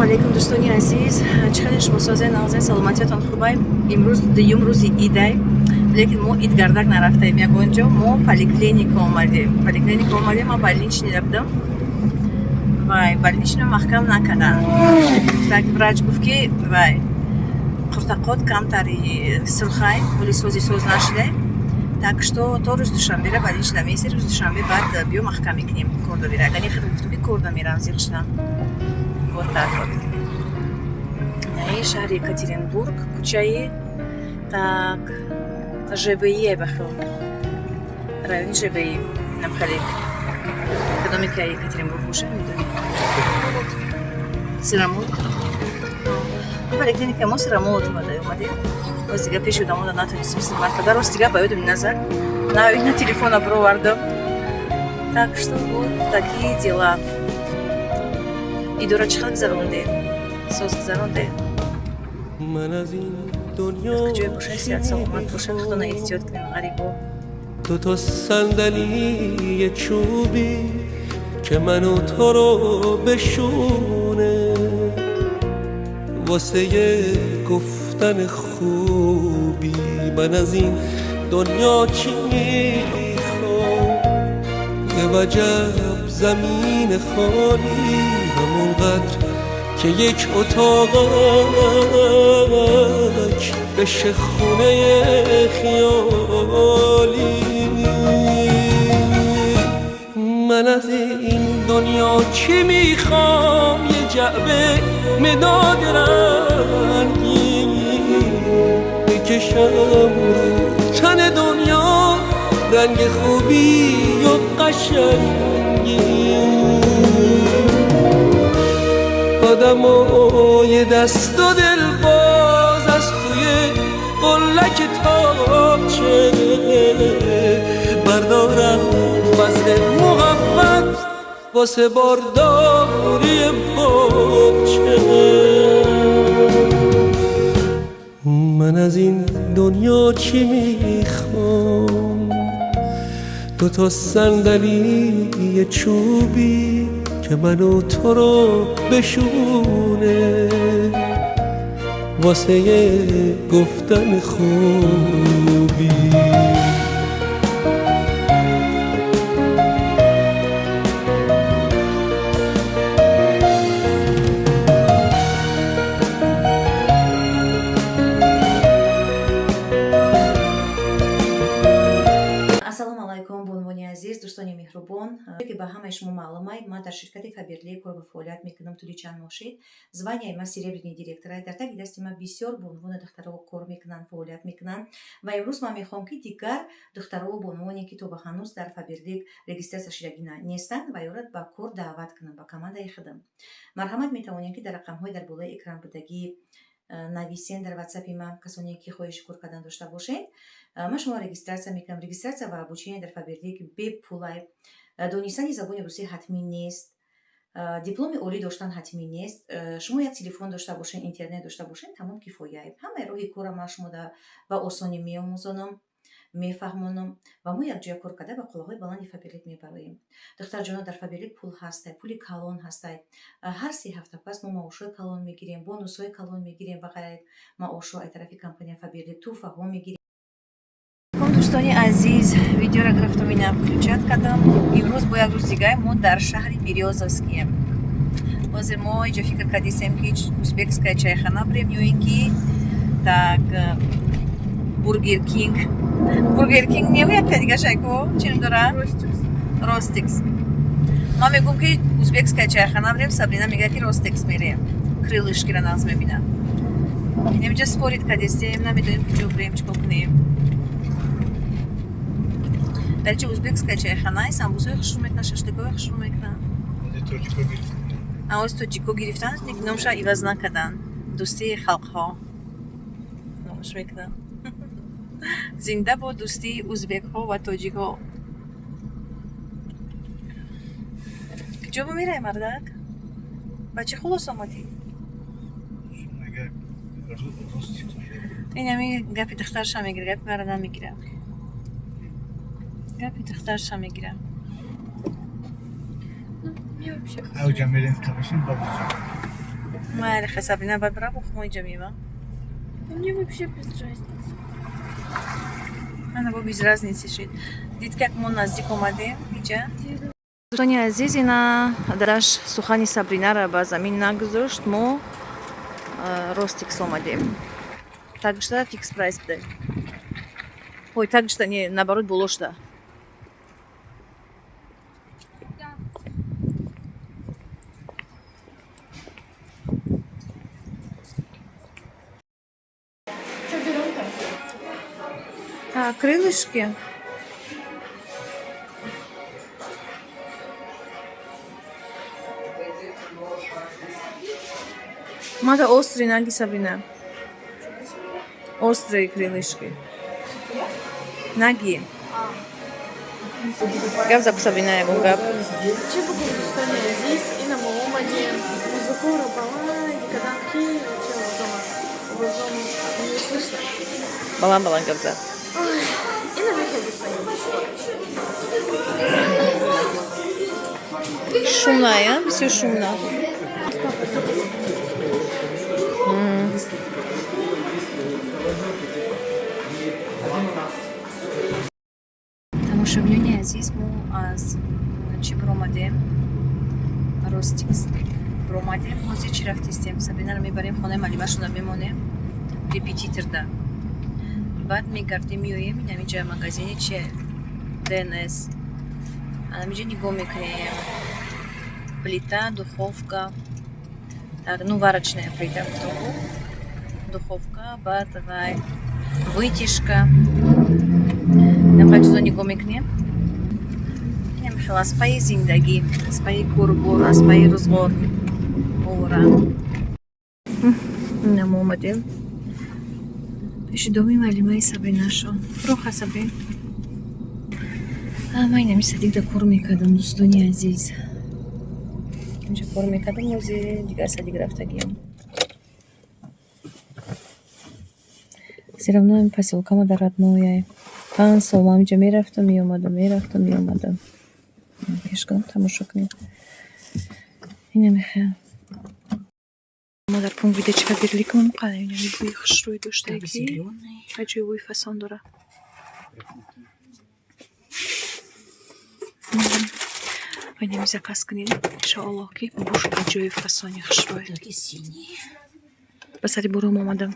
Ассалому алайкум, дӯстони азиз. Чӣ хеле шумо созен, нағзен, саломатиятон хубай? Имрӯз дуюм рӯзи идай, лекин мо идгардак нарафтаем ягон ҷо. Мо поликлиника омадем. Поликлиника омадем, ман больничный будам. Вай, больничный маҳкам накарданд. Так врач гуфт, ки вай қуртақот камтари сурхай, вале сози соз нашидай. Так что то рӯзи душанбера больничный меси, рӯзи душанбе баъд биё, маҳкам мекунем, кор довера. Агар не, хеле гуфтум, ки кор намерам, зиқ шудам. Вот так вот. Шаҳри Екатеринбург, кӯчаи, так, ЖБИ бахел. Райони ЖБИ. Нам хеле. Кадоме ки Екатеринбург боша, медонем. Сыромолотов. Поликлиника мо Сыромолотова омадем. Боз дига пеши одамода натонистем снимать карда. Рост дига ба ёдам назар. На телефона бировардам. Так что вот такие дела. Идора чӣ хел гузарондем? Соз гузарондем? من از این دنیا Куҷое бошад, сиҳат саломат бошад, худона эҳтиёт кунем, ғарибо. دو تا صندلی چوبی که منو تو رو بشونه، واسه گفتن خوبی. من از این دنیا چی میخوام؟ یه وجب زمین خالی، همونقدر که یک اتاقک بشه خونه خیالی. من از این دنیا چی میخوام؟ یه جعبه مداد رنگی بکشم رو تن دنیا، رنگ خوبی و قشنگی. آدمای دست و دل باز از توی قلک تاقچه بردارم وزن محبت واسه بارداری باغچه. من از این دنیا چی میخوام؟ دو تا صندلی چوبی که منو تو رو بشونه، واسه گفتن خوبی. Ассалому алайкум, бонувони азиз, дӯстони меҳрубон. Ки ба ҳамаи шумо маълумай, ман дар ширкати Фаберлик кор ва фаъолият мекунам тӯли чанд моҳ шид. Звания и ман серебряный директор. Дар таги дасти ман бисёр бонувону духтаро кор мекунанд, фаъолият мекунанд ва имрӯз ман мехоҳам, ки дигар духтарову бонувоне, ки то ба ҳанӯз дар Фаберлик регистрация шудагӣ нестанд, ва ёра ба кор даъват кунам ба командаи худам. Марҳамат, метавонем, ки дар рақамҳои дар болои экран будагӣ нависен дар ватсапи ман, касоне ки хоҳиши кор кардан дошта бошед. Ман шуморо регистрация мекунам. Регистрация ва обучение дар Фаберлик бепулай. Донистани забони русӣ ҳатмӣ нест, дипломи олӣ доштан ҳатмӣ нест. Шумо як телефон дошта бошед, интернет дошта бошед, тамом, кифоя. Ҳамаи роҳи корра ман шумо ба осонӣ меомӯзонам, мефаҳмонам ва мо якҷоя кор карда ба қуллаҳои баланди Фаберлик мебароем. Духтарҷоно, дар Фаберлик пул ҳастай, пули калон ҳастай. Ҳар 3 ҳафта пас мо маошҳои калон мегирем, бонусҳои калон мегирем ва ғайр маошҳо аз тарафи компания Фаберлик, тӯҳфаҳо мегирем. Дӯстони азиз, видеоро гирифтам, ина включать кардам. Имрӯз бо як рӯз дигар мо дар шаҳри Берёзовскием. Ҳозир мо инҷо фикр кардисем, ки узбекская чайхана бирем ё ин ки, так, Бургер Кинг. Бургер Кинг не, якта дига шайко чӣ ном дора? Ростикс. Ман мегӯм, ки узбекская чайхана бирем, Сабрина мегӯяд, ки Ростикс мерем, крылышки ра нағз мебинам. Инамиҷа спорить кардистем, намедонем, куҷо бирем, чӣ кор кунем. Дар инҷа узбекская чайхана самбусаи хушрӯ мекунад, шашликҳои хушрӯ мекунад. Оз тоҷико гирифтан, номша иваз накарданд. Дӯстии халқҳо номаш мекунанд. Зинда бод дӯстии узбекҳо ва тоҷикҳо! Куҷо мерай, мардак? Ба чӣ хулос омадӣ? Инами гапи духтарша мегира, гапи мара намегира, гапи духтарша мегира. Мне вообще Ауҷа мерем, қабашин бабуҷа. Майли, хай, Сабрина, бабра бухмо иҷа мева. Мне вообще без разницы. Ана, бо без разницы шид. Дид, как мо наздик омадем иҷа. Дӯстони азиз, ина дадаш сухани Сабринара ба замин нагузошт. Мо Ростикс омадем. Тагшта фикс прайс буде. Ой, тагшта не, наоборот, болошта. Что берем-то? Так, крылышки. Мада острые наги, Сабрина. Острые крылышки. Наги. Гап за, Сабрина, ягон гап. Чӣ бугум, дӯстони азиз, ина мо омадем, музыкоро баланд кардам, ки чи овозом не слышно. Баланд, баланд гап зад. Ой, ина мехел, дӯстони. Шумно, я? Все шумно. Тамошобинони азиз, мо аз чӣ биромадем? Ростикс биромадем. Ҳозир чӣ рафтистем? Сабинаро мебарем, хонаи маълимашона мемонем, репетиторда. Баъд мегардем, меоем инамиҷа, магазини чи, ДНС. Анамиҷа нигоҳ мекунем. Плита, духовка. Так, ну, варочная плита гуфтам, духовка, баъд вай вытяжка. Инамқа чизо нигоҳ мекунем. Инам хел аз пайи зиндагӣ, аз пайи корубор, аз пайи рӯзғор овора. Инам омадем пеши доми маълимаи Сабринашон. Роха, Сабрин. Ман инами садикда кор мекардам, дӯстони азиз. Инҷа кор мекардам, ҳозир дигар садик рафтагиям. Все равно ин посёлкама дар роднояй. 5 сол ман инҷа мерафтам, меомадам, мерафтам, меомадам. Пеш кунам, тамошо кунед. Инами хел. Мо дар пункт выдачи Фаберликам инами бӯи хушрӯй доштае, ки аҷоиб бӯи фасон дора. Инами заказ кунед, иншоаллоҳ, ки буш аҷоиб фасони хушрӯй. Ба сари буром омадам.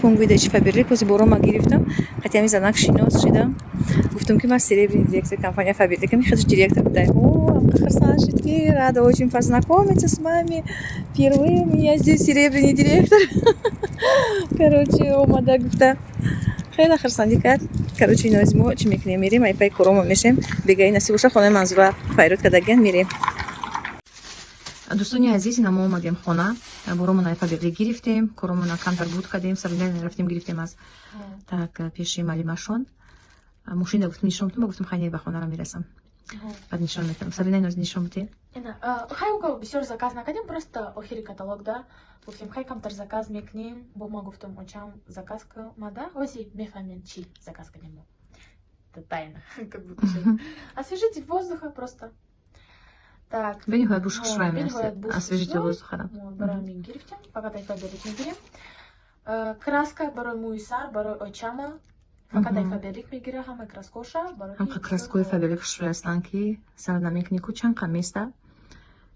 Пункт выдачи Фаберлик ҳозир борома гирифтам. Хотя ами занак шинос шидам. Гуфтам, ки ман серебряный директор компания Фаберлик. Ами худаш директор будай. О, амқа хурсанд шуд, ки рада очень познакомиться с вами. Впервые у меня здесь серебряный директор. Короче, омада гуфта. Хеле хурсандӣ кард. Короче, инози мо чӣ мекунем? Мерем, ай пай корома мешем. Бегаи насиб боша, хонаи Манзура файрод кардагиан, мерем. Дӯстони азиз, ина мо омадем хона. Боромона Фаберлик гирифтем, коромона камтар буд кардем, Сабрина рафтем, гирифтем аз так пеши маълимашон. Мошина гуфтем, нишон бутум, гуфтем, хайне, ба хонаро мерасам. Баъд нишон метам. Сабрина, иноз нишон бите. Ина, хай уго бисёр заказ накардем, просто охири каталог да. Гуфтем, хай камтар заказ мекунем, бо ма гуфтам, очам заказ мада, ози мефаҳмем чӣ заказ кардем мо. Это тайна, как будто. Освежитель воздуха просто. Так. Бениҳоят буш хушрӯй. Бениҳоят буш. Освежитель воздуха, да. Барои мин гирифтем, фақат ай Фаберлик мегирем. Краска барои мӯи сар, барои очама. Фақат ай Фаберлик мегира ҳама краскоша. Ҳамқа краскои Фаберлик хушрӯй ҳастанд, ки сар намекунӣ ку, чанд қа места.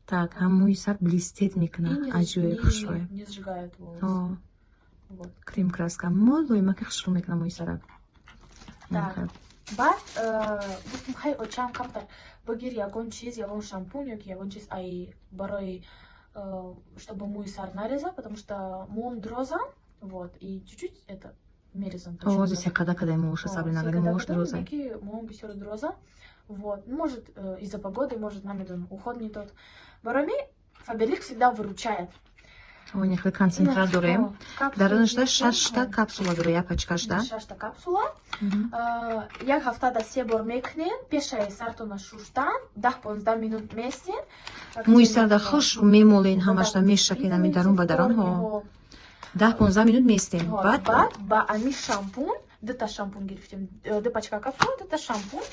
Так, ҳам мӯи сар блестит мекунад, аҷоиб хушрӯй. Не сжигает волосы. Крем краска молоима, ки хушрӯ мекунад мӯи сара. Так. Баъд гуфтем, хай, очам камтар бигир ягон чиз, ягон шампунь ёки ягон чиз ай барои чтобы мӯи сар нареза, потому что мӯм дроза, вот, и чуть-чуть это мерезан. Ози секада кадай мӯша, Сабрина, гади мӯш дроза. Мӯм бисёр дроза. Вот, может, из-за погоды, может, намедонам, уход не тот. Барои Фаберлик всегда выручает. Ой, нехел концентрат дорем. Дарунашда шашта капсула дора, як пачкашда. Шашта капсула. Як ҳафтада се бор мекунем, пешаи сартона шуштан, 10-15 минут местен. Мӯи сарда хуш мемолен, ҳамашда мешакен, ами дарун ба дарун ҳо. 10-15 минут местем. Баъд ба ами шампун, дута шампун гирифтем, ду пачка капсула, дута шампун.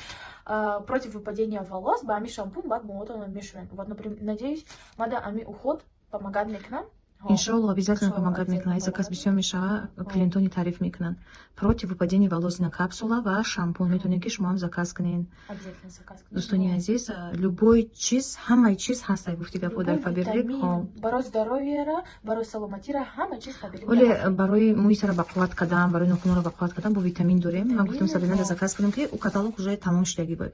Против выпадения волос ба ами шампунь баъд мӯотонро мешӯянд. Вот, например, надеюсь, мада ами уход помогать мекунам. Иншоалло, обязательно помогать мекунад. Заказ бисёр мешава, клиентони тариф мекунанд. Против выпадения волос на капсула ва шампунь метавонед, ки шумо ҳам заказ кунед. Обязательно заказ кунед. Дӯстони азиз, любой чиз, ҳамаи чиз ҳаст, гуфти гапо, дар Фаберлик. Барои здоровье ра, барои саломатира ҳама чиз Фаберлик. Оле барои мӯи сара бақувват кардан, барои нохунро бақувват кардан бо витамин дорем. Ман гуфтам, Сабринада заказ кунем, ки ӯ каталог уже тамом шудагӣ буд,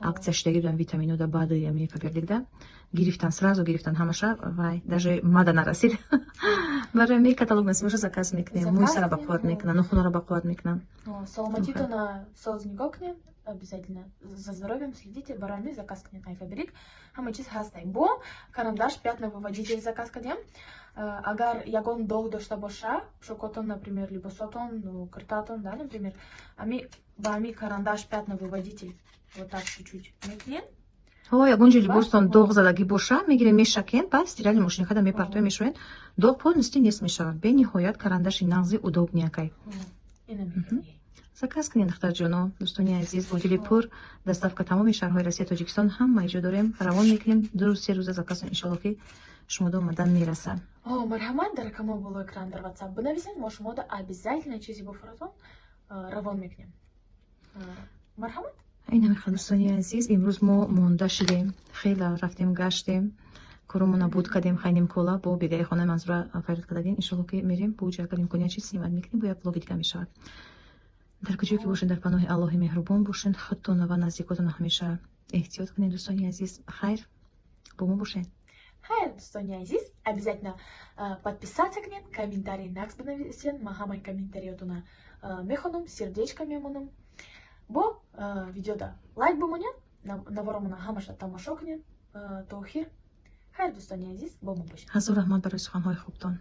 акция шудагӣ будам витамино да. Баъди ами Фаберликда гирифтан, сразу гирифтан ҳамаша, вай даже мада нарасид. Барои ами каталог насибаша заказ мекунем. Мӯи сара бақувват мекунам, нохунро бақувват мекунам. Саломатитона соз нигоҳ кунем, обязательно за здоровьем следите. Барои ами заказ кунем ай Фаберлик, ҳама чиз ҳастай. Бо карандаш пятновыводитель заказ кардем. Агар ягон доғ дошта боша шокотон, например, либосотон, киртатон, да, например, ами ба ами карандаш пятновыводитель вот так чуть-чуть мекунем. Ҳо, ягон ҷо либостон доғ задагӣ боша, мегирем, мешакен, баъд стиральный машинкада мепартоем, мешӯем, доғ полностью нест мешавад. Бениҳоят карандаши нағзи, удобный акай. Заказ кунед, духтарҷоно. Дӯстони азиз, бо дили пур доставка тамоми шаҳрҳои Россия, Тоҷикистон, ҳама ҷо дорем, равон мекунем. 2 рӯз, 3 рӯза заказ, иншолло, ки шумода омадан мерасад. Марҳамат, дар рақамҳои болои экран дар WhatsApp бинависед, мо шумода обязательно чизи бофуратон равон мекунем. Марҳамат. Ин ҳамин, дӯстони азиз, имрӯз мо монда шудем, хеле рафтем, гаштем, коромона буд кардем, хайнем кола бо бегаи хонаи Манзура фарёд кардагем. Иншолло, ки мерем буҷа, агар имконият чиз, снимать мекунем, бо як влоги дига мешавад. Дар куҷое ки бошед, дар паноҳи Аллоҳи меҳрубон бошед. Худтона ва наздикотона ҳамеша эҳтиёт кунед. Дӯстони азиз, хайр, бо мо бошед. Хайр, дӯстони азиз, обязательно подписаться кунед, комментарий нағз бинависед. Ман ҳамаи комментариётона мехонам, сердечко мемонам. Бо видеода лайк бимонед, наворомона ҳамаша тамошо кунед то охир. Хайр, дӯстони азиз, бо мо бошед. Ҳазор раҳмат барои суханҳои хубтон.